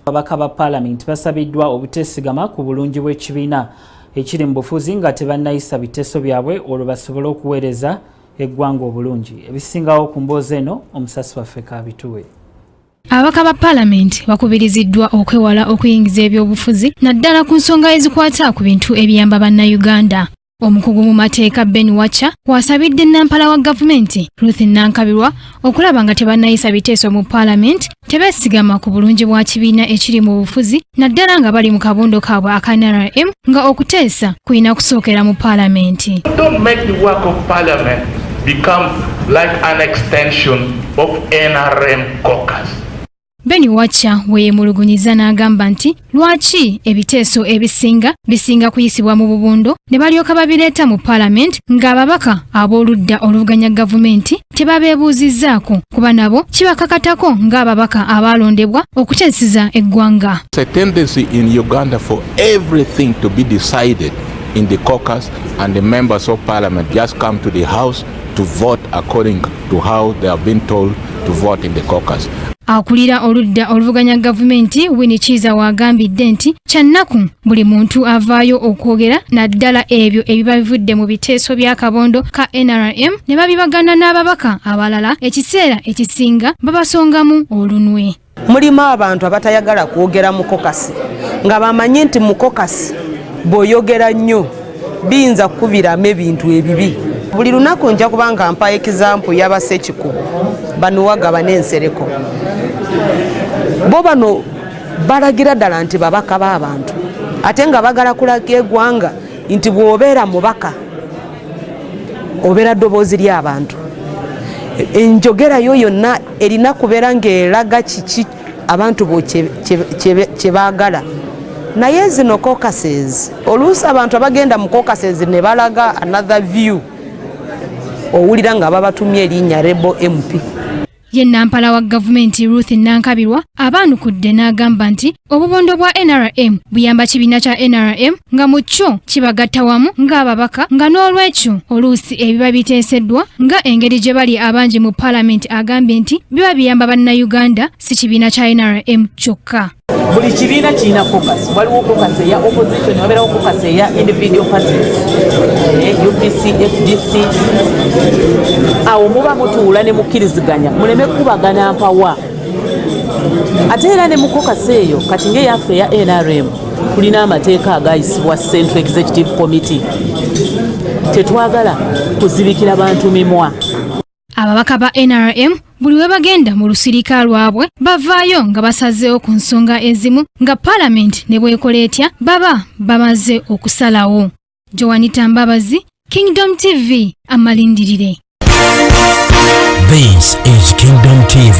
Ababaka ba Paalamenti basabiddwa obuteesigama ku bulungi bw'ekibiina ekiri mu bufuzi nga tebannayisa biteeso byabwe, olwo basobole okuweereza eggwanga obulungi. Ebisingawo ku mboozi eno, omusasi waffe kabituwe. Ababaka ba Paalamenti bakubiriziddwa okwewala okuyingiza ebyobufuzi, naddala ku nsonga ezikwata ku bintu ebiyamba Bannayuganda. Omukugu mu mateeka Ben Wacha wasabidde nampala wa gavumenti Ruth Nankabirwa okulaba nga tebannayisa biteeso mu Paalamenti tebeesigama ku bulungi bwa kibiina ekiri mu bufuzi, naddala nga bali mu kabondo kaabwe aka NRM, nga okuteesa kulina kusookera mu Paalamenti. Don't make the work of parliament become like an extension of NRM caucus. Ben Wacha weeyemulugunyiza n'agamba nti lwaki ebiteeso ebisinga bisinga kuyisibwa mu bubundo ne balyoka babireeta mu Paalamenti ng'ababaka ab'oludda oluvuganya gavumenti tebabeebuuzizzaako, kuba nabo kibakakatako ng'ababaka abaalondebwa okuteeseza eggwanga. It's a tendency in Uganda for everything to be decided in the caucus, and the members of parliament just come to the house to vote according to how they have been told to vote in the caucus. Akulira oludda oluvuganya gavumenti Winnie Kiiza waagambidde nti kyannaku buli muntu avaayo okwogera, naddala ebyo ebiba bivudde mu biteeso by'akabondo ka NRM, ne babibagana n'ababaka abalala, ekiseera ekisinga babasongamu olunwe. Mulimu abantu abatayagala kwogera mu caucus, nga bamanyi nti mu caucus bw'oyogera nnyo biyinza kukubiramu ebintu ebibi. Buli lunaku nja kubanga mpa example y'abasekikubo banuwaga n'ensereko. Bo bano balagira ddala nti babaka b'abantu, ate nga bagala kulaga eggwanga nti bw'obeera mubaka obeera ddoboozi ly'abantu. Enjogerayo yonna erina kubeera ng'eraga kiki abantu bo kye baagala. Naye zino caucuses, oluusi abantu abagenda mu caucuses ne balaga another view, owulira nga babatumye erinnya rebel MP. Ye nampala wa gavumenti Ruth Nankabirwa abaanukudde n'agamba nti obubondo bwa NRM buyamba kibiina kya NRM, nga mu kyo kibagatta wamu ng'ababaka, nga n'olwekyo oluusi ebiba biteeseddwa nga engeri gye bali abangi mu Paalamenti, agambye nti biba biyamba Bannayuganda, si kibiina kya NRM kyokka. Buli kibiina kirina caucus. Waliwo caucus eya opposition, wabeerawo caucus eya individual parties, UPC, FDC. Awo muba mutuula ne mukkiriziganya muleme kukubagana mpawa. Ate era ne mu caucus eyo, kati ngaeyaffe eya NRM, tulina amateeka agayisibwa Central Executive Committee. Tetwagala kuzibikira bantu mimwa. Ababaka ba NRM buli we bagenda mu lusirika lwabwe bavaayo nga basazeewo ku nsonga ezimu, nga Paalamenti ne bwekola etya baba bamaze okusalawo. Joanita Mbabazi, Kingdom TV, amalindirire. This is Kingdom TV.